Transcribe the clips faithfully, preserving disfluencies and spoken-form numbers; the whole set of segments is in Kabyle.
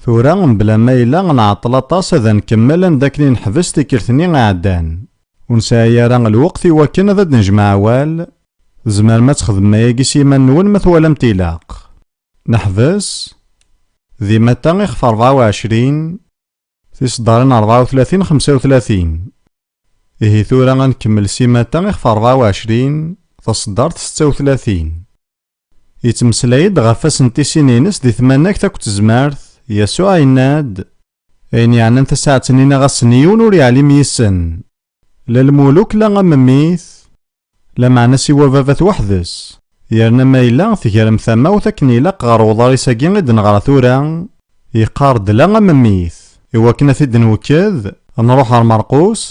Tura, mebla ma yella nɛeṭṭel aṭas, ad nkemmel anda akken i neḥbes tikkelt-nni iɛeddan. Ur nesɛi ara lweqt i wakken ad d-nejmeɛ awal. Tzemrem ad txedmem ayagi s yiman-nwen ma twalam-t ilaq. Neḥbes di Matta ixef rebɛa u ɛecrin, tiseddarin rebɛa u tlatin, xemsa u tlatin. Ihi tura ad nkemmel si Matta ixef rebɛa u ɛecrin, taseddart setta u tlatin. Yettmeslay-d ɣef wass n tisin-ines di tmanegt akked tezmert, Yasuɛ yenna-d: "Ayen yeɛnan tasaɛet-nni neɣ ass-nni yiwen ur yeɛlim yis-sen, la lmuluk la am mmi-t, lameɛna siwa baba-t weḥd-s." Yerna ma yella tegrem tamawt akken ilaq ɣer uḍris-agi i d-neɣra tura, yeqqar-d la am mmi-t. Iwakken ad t-id-nwekked, nruḥ ɣer Merqus.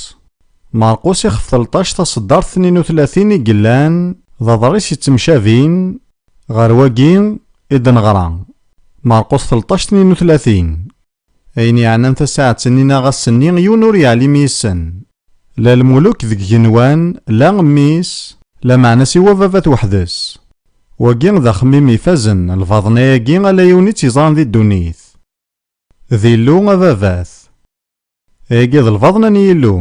Merqus ixef telṭac taseddart tnin u tlatin i yellan, d aḍris yettemcabin ɣer wagi i d-neɣra. Merqus telṭac tnin u tlatin. Ayen yeɛnan tasaɛet-nni neɣ ass-nni yiwen ur yeɛlim yis-sen. La lmuluk deg igenwan, la mmi-s, lameɛna siwa baba-t weḥd-s. Wagi d axemmim ifazen, lbaḍna-agi ala yiwen i tt-yeẓran di ddunit. D Illu a baba-t. Ayagi d lbaḍna n Yillu.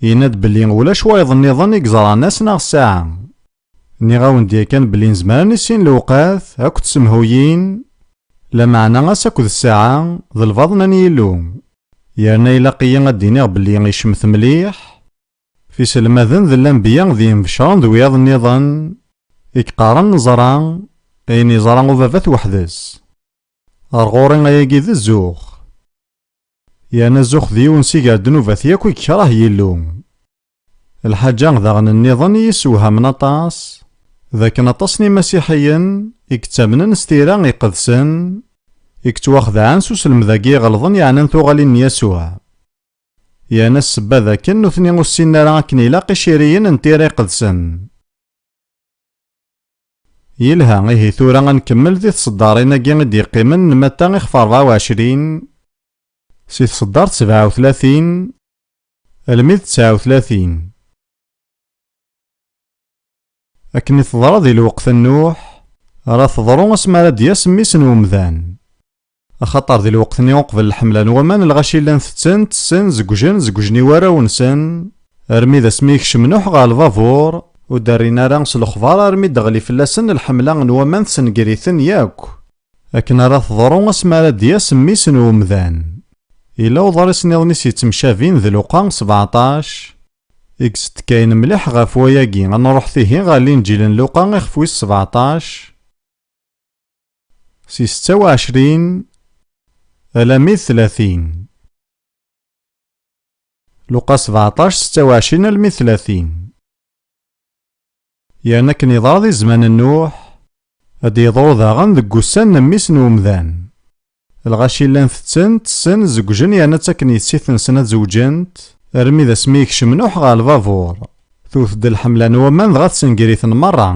Yenna-d belli ulac wayeḍ nniḍen i yeẓran ass neɣ ssaɛa. Nniɣ-awen-d yakan belli nezmer ad nissin lewqat akked tsemhuyin, lameɛna ass akked ssaɛa d lbaḍna n Yillu. Yerna ilaq-iyi ad d-iniɣ belli icemmet mliḥ f iselmaden d lanbeyya d yinbecren d wiyaḍ nniḍen i yeqqaren neẓra ayen yeẓra ubabat weḥd-s. Ar ɣur-i ayagi d zzux. Yerna zzux d yiwen si gar ddnubat yakk i yekreh Yillu. Lḥaǧa daɣen nniḍen i yessewhamen aṭas, d akken aṭas n imasiḥiyen i yettamnen s tira iqedsen, i yettwaxedɛen s uselmed-agi iɣelḍen yeɛnan tuɣalin n Yasuɛ. Yerna ssebba d akken nutni ur ssinen ara akken ilaq iciriyen n tira iqedsen. Yelha, ihi tura ad nkemmel di tṣeddarin-agi i d-yeqqimen n Matta ixef rebɛa u ɛecrin, si tṣeddart sebɛa u tlatin almi d tesɛa u tlatin. Akken i teḍra di lweqt n Nuḥ, ara teḍru asmi ara d-yas Mmi-s n Umdan. Axaṭer di lweqt-nni uqbel lḥemla n waman, lɣaci llan tetten, tessen, zegjen, zegjen i warraw-nsen, armi d asmi yekcem Nuḥ ɣer lbabur, ur d-rrin ara s lexbar armi d-teɣli fell-asen lḥemla n waman, tessenger-iten yakk. Akken ara teḍru asmi ara d-yas Mmi-s n Umdan. Yella uḍris nniḍen i s-yettemcabin d Luqa sebɛeṭac, i yettekkayen mliḥ ɣef wayagi. Ad nruḥ tihi ɣer Linǧil n Luqa ixef wis sebɛeṭac, si setta u ɛecrin alammi d tlatin. Luqa sebɛeṭac, setta u ɛecrin almi d tlatin. Yerna akken yeḍra di zzman n Nuḥ, ad d-yeḍru daɣen deg wussan n Mmi-s n Umdan. Lɣaci llan tetten, tessen, zegjen, yerna ttaken yessi-tsen ad zewǧent, armi d asmi yekcem Nuḥ ɣer lbabur. Tewwet-d lḥemla n waman dɣa tessenger-iten merra.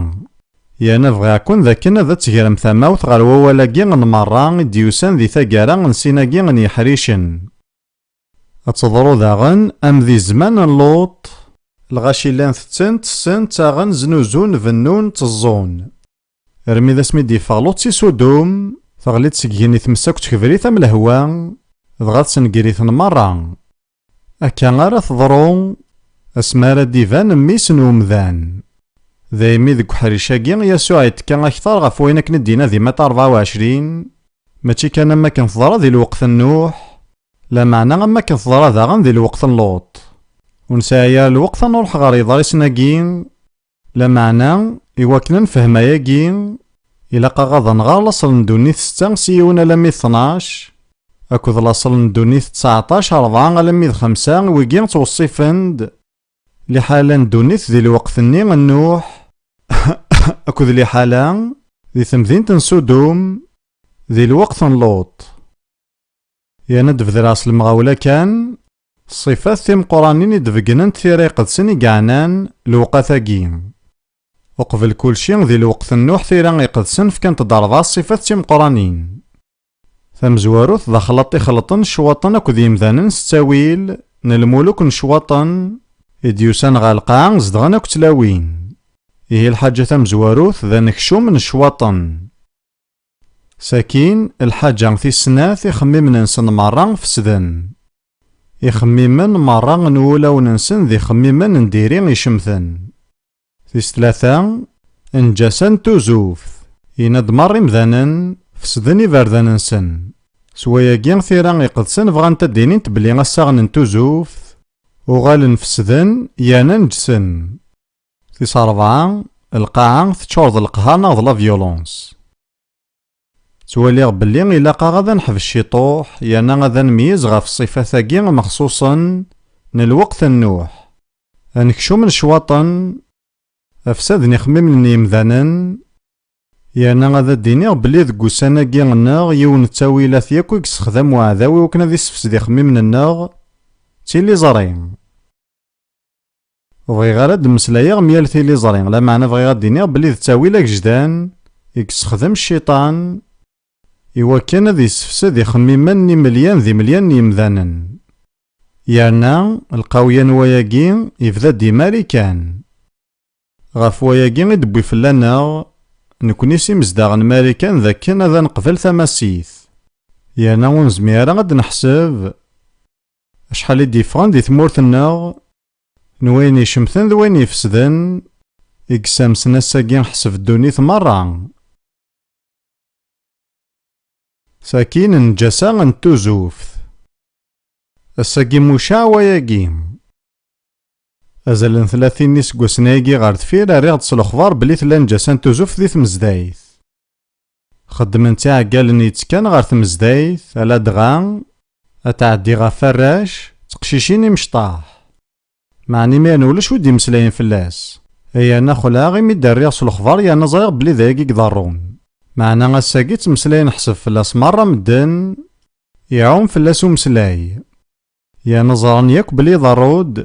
Yerna bɣiɣ-ken d akken ad tegrem tamawt ɣer wawal-agi n merra i d-yusan di taggara n sin-agi n yeḥricen. Ad teḍru daɣen am di zzman n Luṭ, lɣaci llan tetten, tessen, ttaɣen, znuzun, bennun, tteẓẓun. Armi d asmi d-yeffeɣ Luṭ si Sudum, teɣli-d seg igenni tmes akked tekbrit am lehwa, dɣa tessenger-iten merra. Akka ara teḍru asmi ara d-iban Mmi-s n Umdan. Daymi deg uḥric-agi, Yasuɛ yettekka akteṛ ɣef wayen akken i d-yenna di Matta rebɛa u ɛecrin, mačči kan am wakken teḍra di lweqt n Nuḥ, lameɛna am wakken teḍra daɣen di lweqt n Luṭ. Ur nesɛi ara lweqt ad nruḥ ɣer yeḍrisen-agi, lameɛna, i wakken ad nefhem ayagi, ilaq-aɣ ad nɣer laṣel n ddunit setta s yiwen alammi d tnac, akked laṣel n ddunit tseɛṭac rebɛa alammi d xemsa, wigi ttweṣṣifen-d liḥala n ddunit di lweqt-nni n Nuḥ, akked liḥala di temdint n Sudum di lweqt n Luṭ. Yerna ad d-bedreɣ s lemɣawla kan, ṣṣifat timeqqranin i d-beggnen tira iqedsen i yeɛnan lewqat-agi. Uqbel kulci, di lweqt n Nuḥ, tira iqedsen fkant-d rebɛa ṣṣifat timeqqranin. Tamezwarut, d axlaṭ ixelṭen ccwaṭen akked yimdanen s ttawil n lmuluk n ccwaṭen i d-yusan ɣer lqaɛa, zedɣen akk tlawin. Ihi lḥaǧa tamezwarut d anekcum n ccwaṭen. Sakin, lḥaǧa tis snat, ixemmimen-nsen merra fesden. Ixemmimen merra n wulawen-nsen d ixemmimen n diri icemten. Tis tlata, nnǧasa n tuzuft. Yenna-d merra imdanen, fesden iberdan-nsen. S wayagi, tira iqedsen bɣant ad d-inint belli assaɣen n tuzuft, uɣalen fesden, yerna neǧsen. Tis rebɛa, lqaɛa teččur d leqher neɣ d la violence. Ttwaliɣ belli ilaq-aɣ ad neḥbes ciṭuḥ, yerna ad nmeyyez ɣef ṣṣifat-agi mexṣuṣen n lweqt n Nuḥ. Ad nekcum lecwaṭen, afsad n ixemmimen n yemdanen, yerna ad d-iniɣ belli deg ussan-agi-nneɣ yiwen n ttawilat yakk i yessexdam uɛdaw i wakken ad issefsed ixemmimen-nneɣ, d tiliẓri. Ur bɣiɣ ara ad d-mmeslayeɣ myal tiliẓri, lameɛna bɣiɣ ad d-iniɣ belli d ttawil agejdan i yessexdem cciṭan i wakken ad yessefsed ixemmimen n imelyan d imelyan n yemdanen. Yerna lqawya n wayagi yebda-d i Marikan. Ɣef wayagi i d-wwi fell-aneɣ, nekni s imezdaɣ n Marikan, d akken ad neqbel tamasit. Yerna ur nezmir ara ad neḥseb acḥal i d-yeffɣen di tmurt-nneɣ n wayen icemten d wayen ifesden i yessamsen ass-agi ḥseb ddunit merra. Sakin, nnǧasa n tuzuft. Ass-agi mucaɛ wayagi. Azal n tlatin n iseggasen-agi ɣer deffir, rriɣ-d s lexbar belli tella nnǧasa n tuzuft di tmezdayt. Xeddmen-tt iɛeggalen yettekkan ɣer tmezdayt, aladɣa ad tɛeddi ɣef warrac d teqcicin imecṭaḥ. Meɛna imiren ulac wi d-imeslayen fell-as. Yerna xelɛeɣ imi d-rriɣ s lexbar, yerna ẓriɣ belli d ayagi i iḍerrun. Meɛna ass-agi ttmeslayen ḥseb fell-as merra medden, iɛum fell-as umeslay. Yerna ẓran yakk belli iḍerru-d,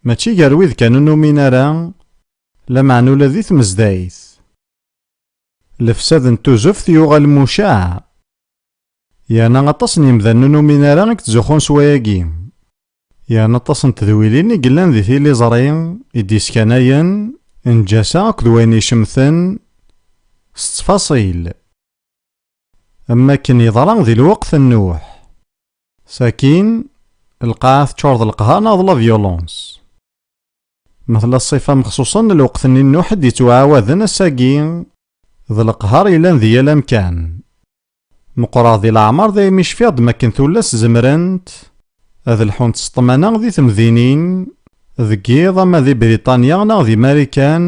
mačči gar wid kan ur numin ara, lameɛna ula di tmezdayt. Lefsad n tuzuft yuɣal mucaɛ. Yerna aṭas n yemdanen ur numin ara i yettzuxxun s wayagi. Yerna aṭas n tedwilin i yellan di tiliẓri i d-yeskanayen nnǧasa akked wayen icemten s ttfaṣil, am wakken yeḍra di lweqt n Nuḥ. Sakin, lqaɛa teččur d leqher neɣ d la violence. Ma tella ṣṣifa mexṣuṣen n lweqt-nni n Nuḥ i d-yettwaɛawaden ass-agi, d leqher yellan di yal amkan. Meqqreɣ di leɛmer, daymi cfiɣ-d makken tullas zemrent ad lḥunt s ṭṭmana di temdinin, deg yiḍ ama di Briṭanya neɣ di Marikan,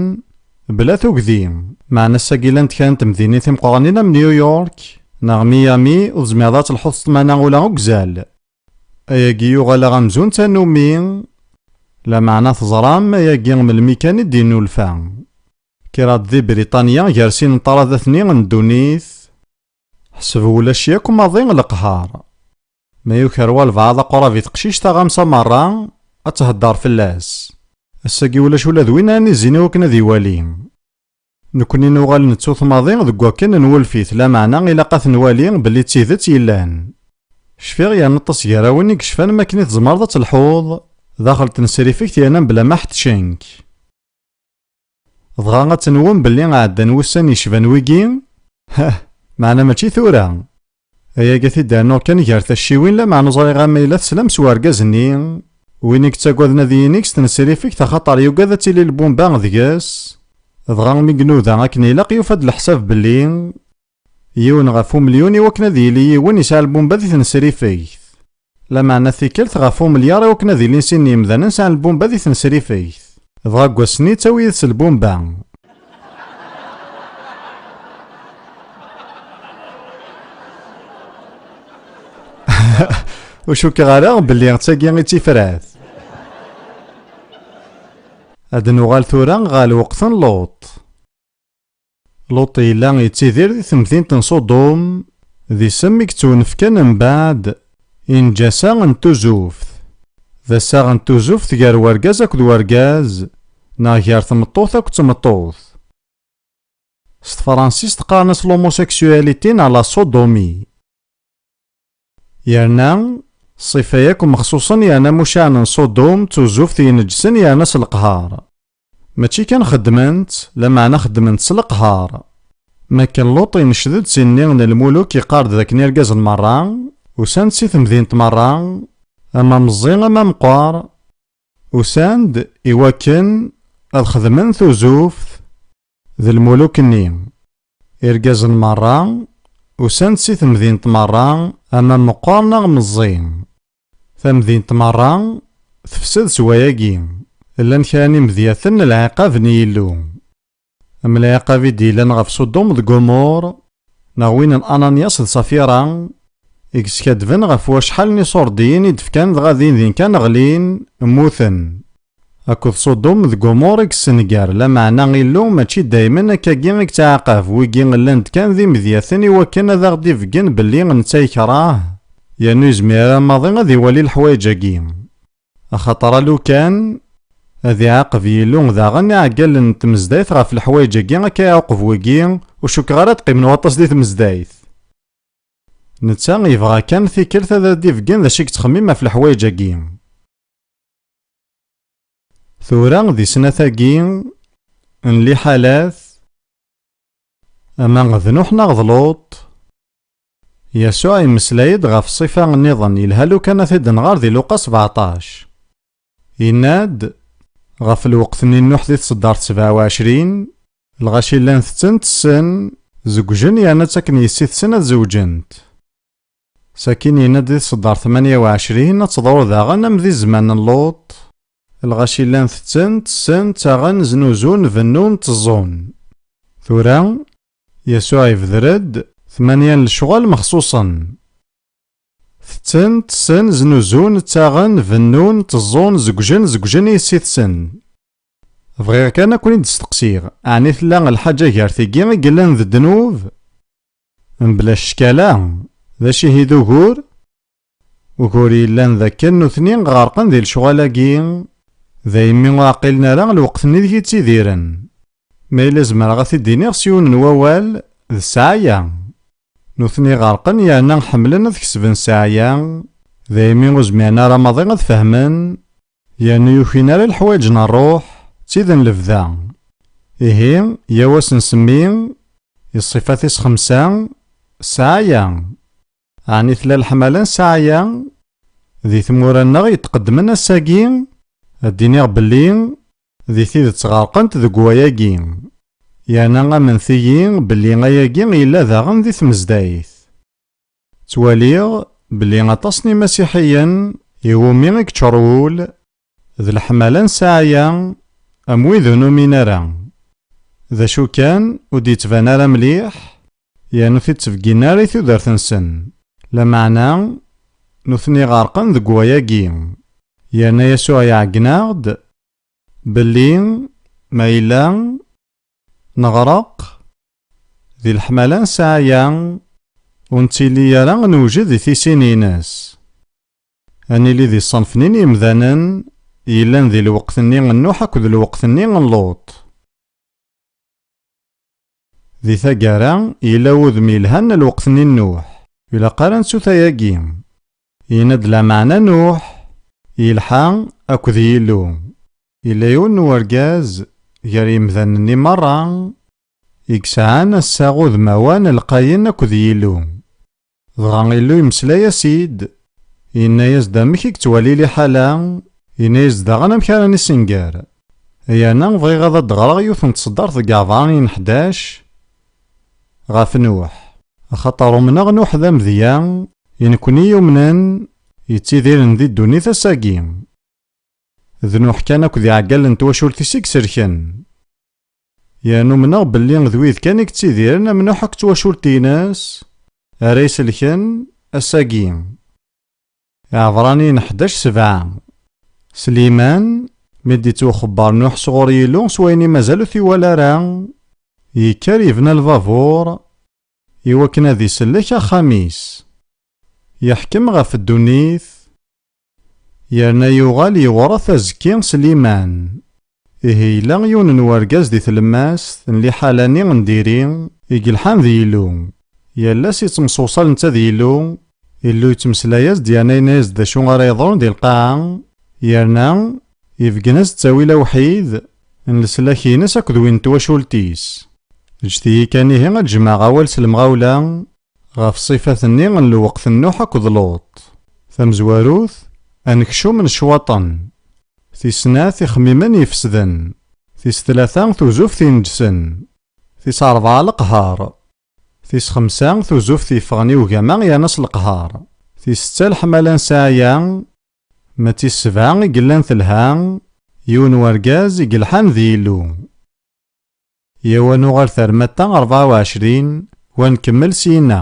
bla tugdi. Meɛna ass-agi llant kra n temdinin timeqqranin am New York neɣ Miami, ur tezmireḍ ad telḥuḍ s ṭṭmana ula deg uzal. Ayagi yuɣal-aɣ amzun d tanumi, lameɛna teẓram ayagi melmi kan i d-yennulfa. Kkreɣ-d di Briṭanya gar sin n ṭṭradat-nni n ddunit, ḥseb ulac yakk maḍi leqher. Ma yuker walbeɛḍ aqrab i teqcict taɣamsa merra, ad thedder fell-as. Ass-agi ulac ula d win ara nizzin i wakken ad iwali. Nekni nuɣal nettu-t maḍi deg wakken nwulef-it, lameɛna ilaq ad t-nwali belli d tidet yellan. Cfiɣ yerna aṭas gar-awen i yecfan makken i tzemreḍ ad telḥuḍ daxel n tesrifegt yerna bla ma ḥettcen-k. Dɣa ad tenwem belli ɛeddan wussan yecban wigi? Hah, meɛna mačči tura. Ayagi ad t-id-rnuɣ kan gar tacciwin, lameɛna ur ẓriɣ ma yella teslam s urgaz-nni, win i yettagaden ad yinig s tnesrifegt axaṭer yugad ad tili lbumba deg-s. Dɣa mi inuda akken ilaq, yufa-d leḥsab belli yiwen ɣef umelyun i wakken ad yili yiwen yesɛa lbumba di tnesrifegt. Lameɛna tikkelt ɣef umelyaṛ i wakken ad ilin sin n yemdanen sɛan lbumba di tnesrifegt. Dɣa deg wass-nni yettawi yid-s lbumba. Ur cukkeɣ ara belli d tagi i d tifrat. Ad nuɣal tura ɣer lweqt n Luṭ. Luṭ yella yettidir di temdint n Ṣudum, d isem i yettwanefken mbeɛd i nnǧasa n tuzuft. D assaɣ n tuzuft gar wergaz akked wergaz, neɣ gar tmeṭṭut akked tmeṭṭut. S tefransist qqaren-as l'homosexualité neɣ la sodomie. Yerna, ṣṣifa yakk mexṣuṣen yerna mucaɛen n Ṣudum d tuzuft ineǧsen yerna s leqher. Mačči kan xeddmen-tt, lameɛna xeddmen-tt s leqher. Makken Luṭ inecd-d si nni n lmuluk, iqqar-d dakken irgazen merra usan-d si temdint merra, ama meẓẓi ama meqqar, usan-d iwakken ad xedmen tuzuft d lmuluk-nni. Irgazen merra usan-d si temdint merra, ama meqqar neɣ meẓẓi. Tamdint merra tefsed s wayagi. Llan kra n imedyaten n lɛiqab n Yillu. Am lɛiqab i d-yellan ɣef Sudum d Gumur, neɣ win n Ananyas d Safira, i yeskadben ɣef wacḥal n iṣurdiyen i d-fkan dɣa din din kan ɣlin, mmuten. Akked Sudum d Gumur i yessenger, lameɛna Illu mačči daymen akkagi i yettɛaqab, wigi llan-d kan d imedyaten i wakken ad aɣ-d-ibeggen belli netta yekrah, yernu yezmir ara maḍi ad iwali leḥwayeǧ-agi. Axaṭer alukan ad iɛaqeb Yillu daɣen iɛeggalen n tmezdayt ɣef leḥwayeǧ-agi akka iɛuqeb wigi, ur cukkeɣ ara ad qqimen waṭas di tmezdayt. Netta yebɣa kan tikkelt ad d-ibeggen d acu i yettxemmim ɣef leḥwayeǧ-agi. Tura di snat-agi n liḥalat, ama d Nuḥ neɣ d Luṭ, Yasuɛ yemmeslay-d ɣef ṣṣifa nniḍen, yelha lukan ad t-id-nɣer di Luqas sebɛeṭṭac. Yenna-d, ɣef lweqt-nni n Nuḥ di tseddart sebɛa u ɛecrin, lɣaci llan tetten, tessen, zewǧen, yerna ttaken yessi-tsen ad zewǧent. Sakin yenna-d di tseddart tmanya u ɛecrin, ad teḍru daɣen am di zzman n Luṭ, lɣaci llan tetten, tessen, ttaɣen, znuzun, bennun, tteẓẓun. Tura, Yasuɛ ibder-d tmanya n lecɣal mexṣuṣen. Tetten, tessen, znuzun, ttaɣen, bennun, tteẓẓun, zewǧen, zewǧen i yessi-tsen. Bɣiɣ kan ad ken-id-steqsiɣ, ɛni tella lḥaǧa gar tigi i yellan d ddnub? Mebla ccek ala, d acu ihi d ugur? Ugur yellan d akken nutni ɣerqen di lecɣal-agi, daymi ur ɛqilen ara lweqt-nni deg i ttidiren. Ma yella zemreɣ ad t-id-iniɣ s yiwen n wawal, d ssɛaya. Nutni ɣerqen yerna ḥemmlen ad kesben ssɛaya, daymi ur zmiren ara maḍi ad fehmen, yernu yukin ara leḥwayeǧ n ṛṛuḥ, d tid n lebda. Ihi, yyaw ad s-nsemmi, i ṣṣifa tis xemsa, ssɛaya. Ɛni tella leḥmala n ssɛaya? Di tmura-nneɣ yetqeddmen ass-agi, ad d-iniɣ belli di tidet ɣerqent deg wayagi. Yerna ament-iyi belli ayagi yella daɣen di tmezdayt. Ttwaliɣ belli aṭas n imasiḥiyen iwumi i yeččur wul d leḥmala n ssɛaya am wid ur numin ara. D acu kan, ur d-yettban ara mliḥ, yernu ur t-id-ttbegginen ara i tudert-nsen. Lameɛna, nutni ɣerqen deg wayagi. Yerna Yasuɛ iɛeggen-aɣ-d belli ma yella neɣreq di leḥmala n ssɛaya, ur nettili ara newjed i tisin-ines. Ad nili di ṣṣenf-nni n yemdanen yellan di lweqt-nni n Nuḥ akked lweqt-nni n Luṭ. Di taggara, yella wudem yelhan n lweqt-nni n Nuḥ. Ur ilaq ara nettu tayagi. Yenna-d lameɛna Nuḥ yelḥa akked Yillu. Yella yiwen n urgaz gar yemdanen-nni merra i yesɛan assaɣ udmawan lqayen akked Yillu. Dɣa Illu imeslay-as-id, yenna-yas-d amek i yettwali liḥala, yenna-yas-d daɣen amek ara nissenger. Yerna bɣiɣ ad d-ɣreɣ yiwet n tseddart deg Ɛebṛaniyen ḥdac ɣef Nuḥ. Axaṭer umneɣ Nuḥ d amedya, i nekni yumnen, yettidiren di ddunit ass-agi. D Nuḥ kan akked iɛeggalen n twacult-is i iselken. Yerna umneɣ belli d wid kan i yettidiren am Nuḥ akked twacult-ines ara iselken ass-agi. Iɛebṛaniyen ḥdac sebɛa. Sliman, mi d-ittwaxebber Nuḥ sɣur Yillu s wayen i mazal ur t-iwala ara, yekker yebna lbabur i wakken ad isellek axxam-is. Yeḥkem ɣef ddunit, yerna yuɣal yewṛet azekki s liman. Ihi yella yiwen n wergaz di tlemmast n liḥala-nni n diri i yelḥan d Yillu. Yal ass yettemsewṣal netta d Yillu, Illu yettmeslay-as-d yerna yenna-yas-d d acu ara yeḍrun di lqaɛa, yerna ibeggen-as-d ttawil awḥid n leslak-ines akked win n twacult-is. Ǧǧet-iyi kan ihi ad jemɛeɣ awal s lemɣawla ɣef ṣṣifat-nni n lweqt n Nuḥ akked Luṭ. Tamezwarut, anekcum n ccwaṭen. Tis snat, ixemmimen ifesden. Tis tlata, tuzuft ineǧsen. Tis ṛebɛa, leqher. Tis xemsa, tuzuft yeffɣen i ugama yerna s leqher. Tis setta, leḥmala n ssaɛya. Ma d tis sebɛa i yellan telha, yiwen wergaz i yelḥan d Yillu. Yaw ad nuɣal termatta rebɛa u ɛecrin, wa nkemmel syinna.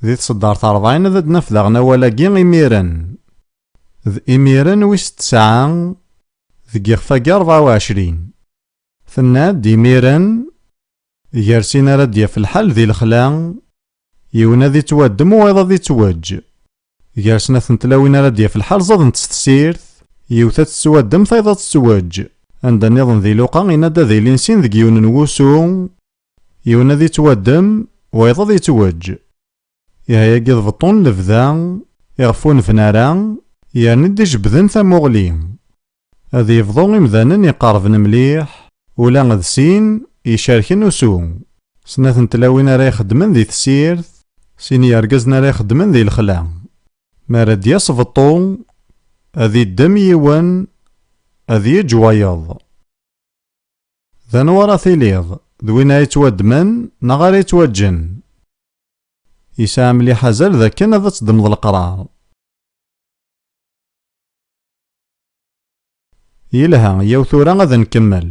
Di tseddart rebɛin ad d-naf daɣen awal-agi imiren. D imiren wis tesɛa deg yixef-agi rebɛa u ɛecrin. Tenna-d imiren, gar sin ara d-yaf lḥal di lexla, yiwen ad ittwaddem wayeḍ ad ittweǧ. Gar snat n tlawin ara d-yaf lḥal ẓadent s tessirt, yiwet ad tettwaddem tayeḍ ad tettweǧ. Anda nniḍen di Luqa, yenna-d ad ilin sin deg yiwen n wusu, yiwen ad ittwaddem, wayeḍ ad ittweǧ. Ihi-agi d beṭṭu n lebda, iɣef ur nebni ara, yerna i d-ijebbden tamuɣli. Ad yebḍu imdanen iqerben mliḥ, ula d sin icerken usu. Snat n tlawin ara ixeddmen di tessirt, sin yergazen ara ixeddmen di lexla. Mi ara d-yas beṭṭu, ad iddem yiwen, ad yeǧǧ wayeḍ. D anwa ara tiliḍ, d win ara yettwaddmen neɣ ara yettwaǧǧen? Yesɛa mliḥ azal d akken ad teddmeḍ leqrar. Yelha, yaw tura ad nkemmel.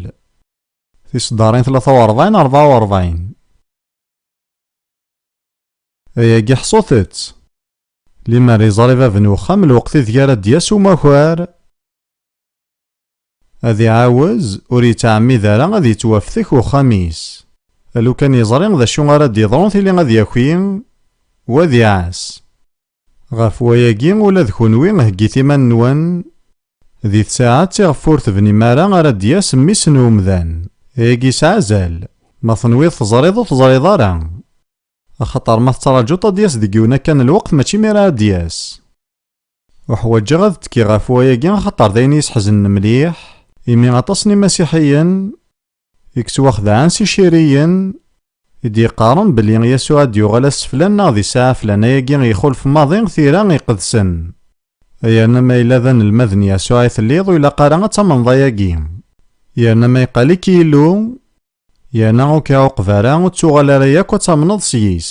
Tiseddarin tlata u rebɛin, rebɛa u rebɛin. Ayagi ḥṣut-tt. Limer iẓri bab n uxxam lweqt ideg ara d-yas umakar, ad iɛawez ur yettɛemmid ara ad yettwaftek uxxam-is. Lukan yeẓri d acu ara d-yeḍrun tili ad yaki, u ad iɛass. Ɣef wayagi ula d kunwi heggit iman-nwen, di tsaɛet iɣef ur tebnim ara ara d-yas mmi-s n umdan. Ayagi yesɛa azal, ma tenwiḍ teẓriḍ ur teẓriḍ ara. Axaṭer ma tettraǧuḍ ad d-yas deg yiwen akka n lweqt mačči imir ara d-yas. Uḥwaǧeɣ ad tekkiɣ ɣef wayagi axaṭer d ayen i yi-sḥeznen mliḥ, imi aṭas n imasiḥiyen i yettwaxedɛen s iciriyen i d-yeqqaren belli Yasuɛ ad d-yuɣal ass flan neɣ di ssaɛa flan. Ayagi ixulef maḍi tira iqedsen. Yerna ma yella d anelmad n Yasuɛ i telliḍ ur ilaq ara ad tamneḍ ayagi. Yerna ma yeqqal-ik Yillu, yerna ur k-iɛuqeb ara, ur ttuɣal ara yakk ad tamneḍ s yis.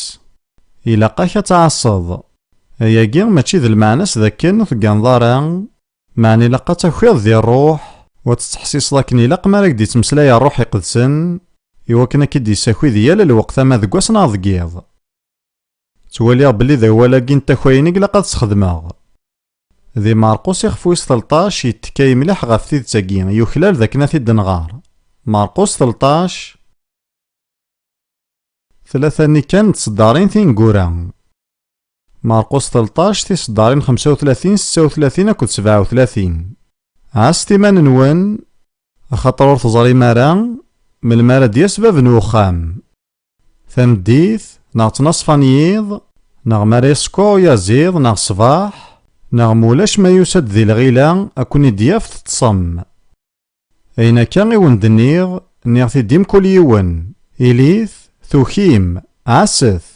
Ilaq-ak ad tɛasseḍ. Ayagi mačči d lmeɛna-s d akken ur tegganeḍ ara, meɛna ilaq ad takiḍ di ṛṛuḥ, u ad tettḥessiseḍ akken ilaq mi ara k-d-ittmeslay ṛṛuḥ iqedsen, iwakken ad k-id-yessaki di yal lweqt ama deg wass neɣ deg yiḍ. Ttwaliɣ belli d awal-agi n takkayin i ilaq ad sxedmeɣ. Di Marqus ixef wis tleṭṭac yettekka mliḥ ɣef tidet-agi, yuklal d akken ad t-id-nɣer. Marqus tleṭṭac, tlata-nni kan n tseddarin tineggura. Marqus tleṭṭac, tiseddarin xemsa u tlatin, setta u tlatin akked sebɛa u tlatin. Ɛasset iman-nwen, axaṭer ur teẓrim ara melmi ara d-yas bab n uxxam. Tameddit, neɣ ttnaṣfa n yiḍ, neɣ mi ara iṣekkeṛ uyaziḍ, neɣ ṣṣbeḥ, neɣ ma ulac ma yusa-d di lɣila, ad ken-id-yaf teṭṭsem. Ayen akka i wen-d-nniɣ, nniɣ-t-id i mkul yiwen, ilit, tukim, ɛasset.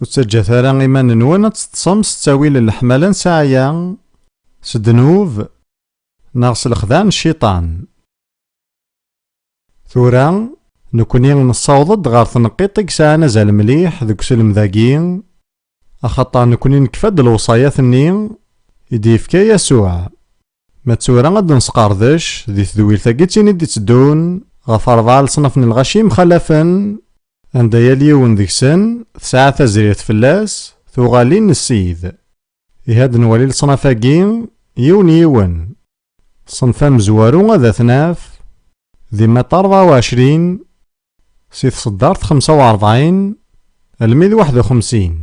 Ur ttaǧǧat ara iman-nwen ad teṭṭsem s ttawil n leḥmala n ssaɛya, s ddnub, neɣ s lexdeɛ n cciṭan. Tura, nekni nessaweḍ-d ɣer tneqqiṭ i yesɛan azal mliḥ deg uselmed-agi, axaṭer nekni nekfa-d lewṣayat-nni i d-yefka Yasuɛ. Ma d tura ad d-nesqerdec di tedwilt-agi d tin i d-itteddun ɣef rebɛa leṣnaf n lɣaci yemxalafen, anda yal yiwen deg-sen tesɛa tazrirt fell-as tuɣalin n Ssid. Ihi ad nwali leṣnaf-agi yiwen yiwen. Ṣṣenf amezwaru ad t-naf di Matta rebɛa u ɛecrin, si tseddart xemsa u rebɛin almi d waḥed u xemsin.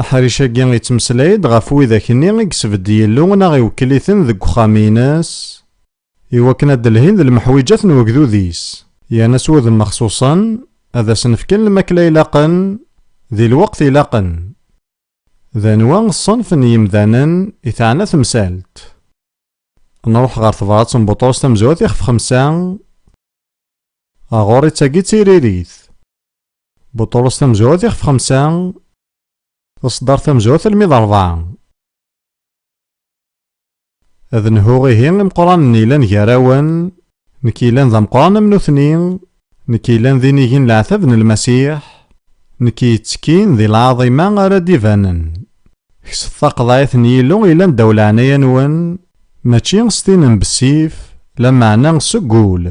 Aḥric-agi yettmeslay-d ɣef widak-nni i yesbedd Yillu neɣ iwekkel-iten deg uxxam-ines, iwakken ad d-lhin d lmeḥwiǧat n wegdud-is, yerna s wudem mexṣuṣen, ad asen-fken lmakla ilaqen, di lweqt ilaqen. D anwa ṣṣenf n yimdanen i teɛna temsalt? Nruḥ ɣer tebrat n Buṭrus tamezwarut ixef xemsa. Ɣur-i d tagi d tiririt. Buṭrus tamezwarut ixef xemsa, Ṣeddart tamezwarut almi d ṛebɛa. Ad nhu ihi imeqqranen yellan gar-awen, nekk yellan d ameqqran am nutni, nekk yellan d inigi n leɛtab n Lmasiḥ, nekk yettekkin di lɛaḍima ara d-ibanen. Kset taqeḍɛit n Yillu yellan ddaw leɛnaya-nwen, mačči s tin n bessif, lameɛna seg wul,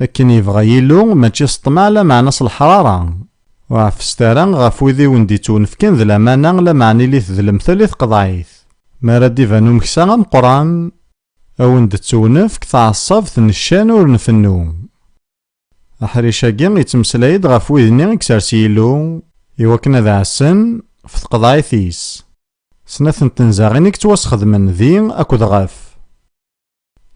akken yebɣa Yillu, mačči s ṭṭmeɛ lameɛna s leḥrara. Ur ɛeffset ara ɣef wid i wen-d-ittwenefken d lamana, lameɛna ilit d lemtel i tqeḍɛit. Mi ara d-iban umeksa ameqqran, a wen-d-tettwenefk tɛeṣṣabt n ccan ur nfennu. Aḥric-agi yettmeslay-d ɣef wid-nni i isers Yillu, iwakken ad ɛassen ɣef tqeḍɛit-is. Snat n tenzaɣin i yettwasxedmen di akked ɣef.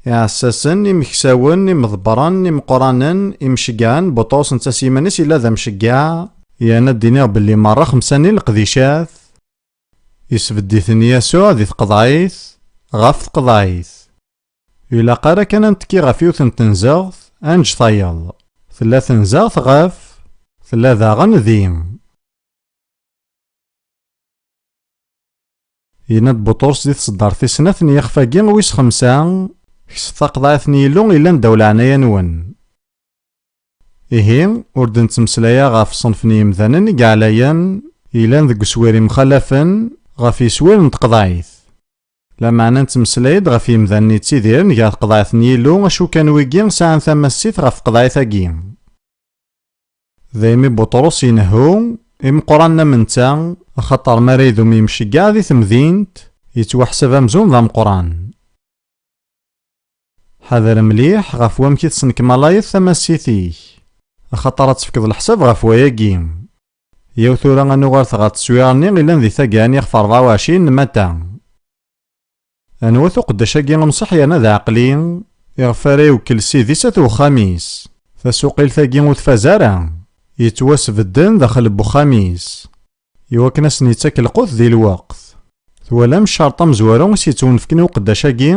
Iɛessasen, imeksawen, imeḍebbren, imeqqranen, imceggɛen, Buṭrus netta s yiman-is yella d amceggeɛ, yerna ad d-iniɣ belli merra xemsa-nni leqdicat, isbedd-iten Yasuɛ di tqeḍɛit, ɣef tqeḍɛit. Ilaq ara kan ad nettekki ɣef yiwet n tenzeɣt, ad neǧǧ tayeḍ. Tella tenzeɣt ɣef, tella daɣen di. Yenna-d Buṭrus di tseddart tis snat n yixef-agi wis xemsa, kset taqeḍɛit n Yillu yellan ddaw leɛnaya-nwen. Ihi, ur d-nettmeslay ara ɣef ṣṣenf n yimdanen i yeɛlayen, yellan deg uswir imxalafen, ɣef yeswir n tqeḍɛit. Lameɛna nettmeslay-d ɣef yimdanen yettidiren gar tqeḍɛit n Yillu, acu kan wigi sɛan tamassit ɣef tqeḍɛit-agi. Daymi Buṭrus inehhu, imeqqranen am netta, axaṭer mi ara idum yimceggeɛ di temdint, yettwaḥsab amzun d ameqqran. Ḥader mliḥ ɣef wamek i tesnekmalayeḍ tamassit-ik, axaṭer ad tefkeḍ leḥsab ɣef wayagi. Yaw tura ad nuɣalet ɣer teswiɛt-nni illan di taggara n yixef rebɛa u ɛecrin n Mata. Anwa-t uqeddac-agi anṣeḥ yerna d aɛeqli, iɣef ara iwekkel Ssid-is at wexxam-is? Tasuqilt-agi ur tfaz ara, yettwasbedden daxel n wexxam-is, iwakken ad sen-yettak lqut di lweqt. Twalam ccerṭ amezwaru i s-yettwenefken i uqeddac-agi?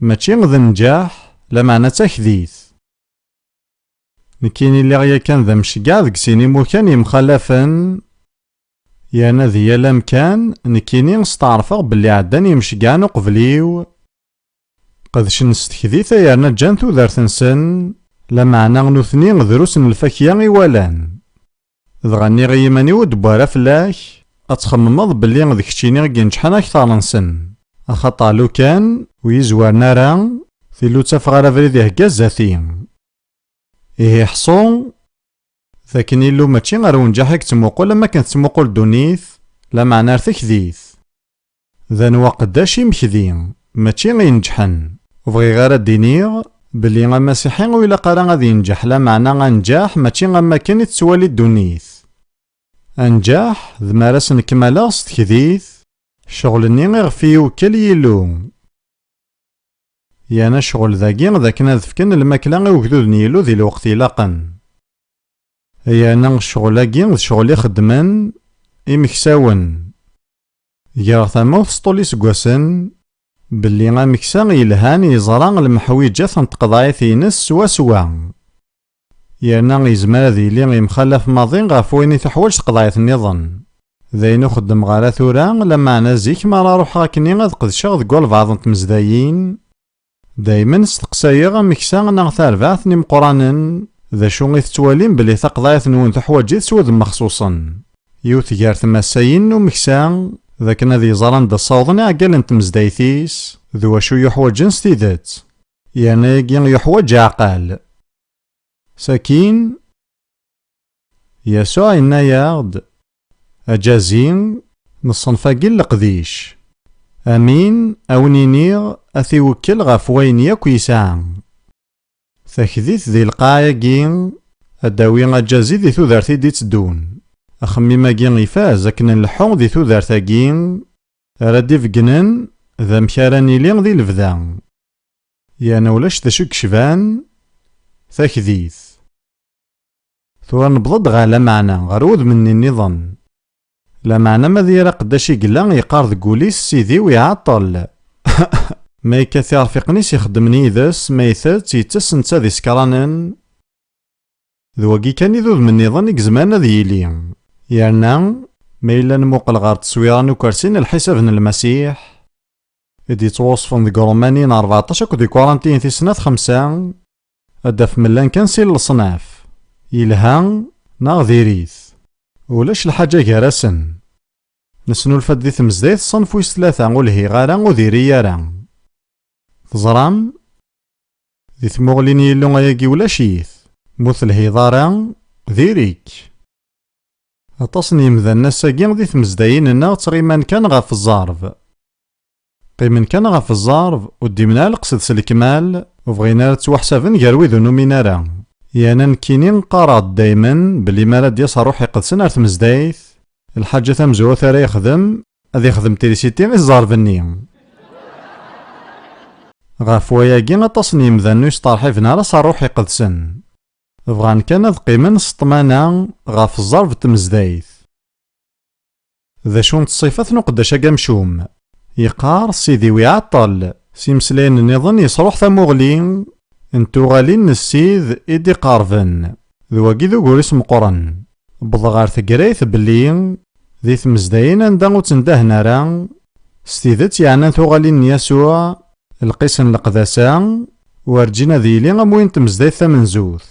Mačči d nnǧaḥ, lameɛna d takdit. Nekkini lliɣ yakan d amceggeɛ deg sin imukan yemxalafen, yerna di yal amkan, nekkini steɛṛfeɣ belli ɛeddan yimceggɛen uqbel-iw, qedcen s tekdit ay yerna ǧǧan tudert-nsen, lameɛna nutni drus n lfakya i walan. Dɣa nniɣ i yiman-iw ur d-wwi ara fell-ak, ad txemmemeḍ belli d keččini i ineǧḥen akteṛ-nsen, axaṭer lukan ur yi-zwaren ara, tili ur ttafeɣ ara abrid ihegga zdat-i. Ihi ḥṣu d akken Illu mačči ar wenǧaḥ i yettmuqul am wakken tettmuqul ddunit, lameɛna ar tekdit. D anwa aqeddac imekdi, mačči inǧeḥen. Ur bɣiɣ ara ad d-iniɣ belli amasiḥi ur ilaq ara ad yenǧeḥ, lameɛna anǧaḥ mačči am wakken i tettwali ddunit. Anǧaḥ d mi ara s-nekmaleɣ s tekdit, ccɣel-nni iɣef i iwekkel Yillu. Yerna ccɣel dagi d akken ad fken lmakla i ugdud n Yillu di lweqt ilaqen. Yerna ccɣel-agi d ccɣel i xeddmen imeksawen. Greɣ tamawt s ṭul iseggasen belli ameksa yelhan yeẓra lemḥwiǧat n tqeḍɛit-ines swaswa. Yerna yezmer ad yili yemxalaf maḍi ɣef wayen i tuḥwaǧ tqeḍɛit nniḍen. D ayen ur xeddmeɣ ara tura, lameɛna zik mi ara ruḥeɣ akkenni ad qedceɣ deg walbeɛḍ n tmezdayin, daymen steqsayeɣ ameksa neɣ tarbaɛt n imeqqranen, d acu i tettwalim belli taqeḍɛit-nwen tuḥwaǧ-it s wudem mexṣuṣen? Yiwet gar tmassayin n umeksa, d akken ad iẓer anda ssawḍen iɛeggalen n tmezdayt-is, d wacu yuḥwaǧen s tidet. Yerna ayagi yuḥwaǧ aɛqal. Sakin, Yasuɛ yenna-yaɣ-d, aǧazi n ṣṣenf-agi n leqdic, amin, a wen-iniɣ, ad t-iwekkel ɣef wayen yakk yesɛa. Takdit di lqaɛa-agi, ad d-tawi aǧazi di tudert i d-itteddun. Axemmim-agi ifaz akken nleḥḥu di tudert-agi ara d-ibeggnen d amek ara nili di lebda. Yerna ulac d acu i yecban takdit. Tura newweḍ-d ɣer lameɛna, ɣer wudem-nni nniḍen. Lameɛna ma d yir aqeddac i yella yeqqar deg wul-is, Sidi-w iɛeṭṭel. Ma yekkat irfiqen-is ixeddmen yid-s, ma itett, yettes netta d isekranen. D wagi kan i d udem nniḍen i yezmaren ad yili. Yerna, ma yella nmuqel ɣer tteswira n ukersi n lḥisab n Lmasiḥ, i d-yettwaṣfen deg Ṛumaniyen rbeɛṭac akked Ikurantiyen tis snat xemsa, ad d-tafem llan kan sin leṣnaf, yelha neɣ diri-t. Ulac lḥaǧa gar-asen. Nesnulfa-d di tmezdayt ṣṣenf wis tlata, ur lhiɣ ara, ur diri ara. Teẓram? Di tmuɣli n Yillu ayagi ulac-it. Ma ur telhiḍ ara, diri-k. Aṭas n yemdanen ass-agi di tmezdayin-nneɣ ttɣiman kan ɣef ẓẓerb. Qqimen kan ɣef ẓẓerb, ur d-imen ara leqsed s lekmal, ur bɣin ara ttwaḥsaben gar wid ur numin ara. Yerna nekkini qqareɣ-d daymen belli mi ara d-yas Ṛṛuḥ Iqedsen ar tmezdayt, lḥaǧa tamezwarut ara yexdem, ad yexdem trisiti i ẓẓerb-nni. Ɣef wayagi, aṭas n yemdanen ur yesteṛḥiben ara s Ṛṛuḥ Iqedsen. Bɣan kan ad qqimen s ṭṭmana ɣef ẓẓerb n tmezdayt. D acu n ṣṣifat n uqeddac-agi amcum? Yeqqar, Sidi-w iɛeṭṭel, s imeslayen nniḍen yesṛuḥ tamuɣli n tuɣalin n Ssid i d-iqerben. D wagi d ugur-is meqqren. Wwḍeɣ ɣer tegrayt belli di tmezdayin anda ur ttndahen ara, s tidet yeɛnan tuɣalin n Yasuɛ, lqis n leqdasa, werǧin ad yili am win n tmezdayt tamenzut.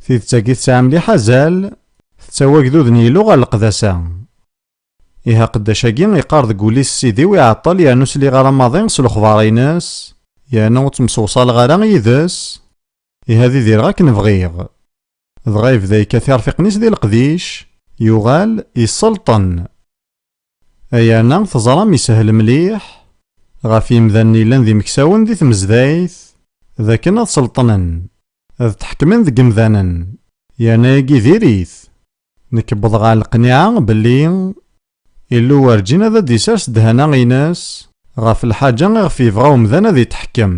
Tidet-agi tesɛa mliḥ azal, tettawi agdud n Yillu ɣer leqdasa. Ihi aqeddac-agi iqqar deg wul-is, Sidi-w iɛeṭṭel yernu sliɣ ara maḍi s lexbar-ines, yernu ur ttemsewṣaleɣ ara yid-s, ihi ad idireɣ akken bɣiɣ. Dɣa yebda yekkat irfiqen-is di leqdic, yuɣal yesselṭen. Ay yerna teẓram yeshel mliḥ ɣef yimdanen yellan d imeksawen di tmezdayt, d akken ad selṭnen, ad tḥekmen deg yimdanen, yerna ayagi diri-t. Nekk wwḍeɣ ɣer leqniɛa belli Illu werǧin ad d-isers ddehna-ines ɣef lḥaǧa iɣef yebɣa umdan ad itḥekkem.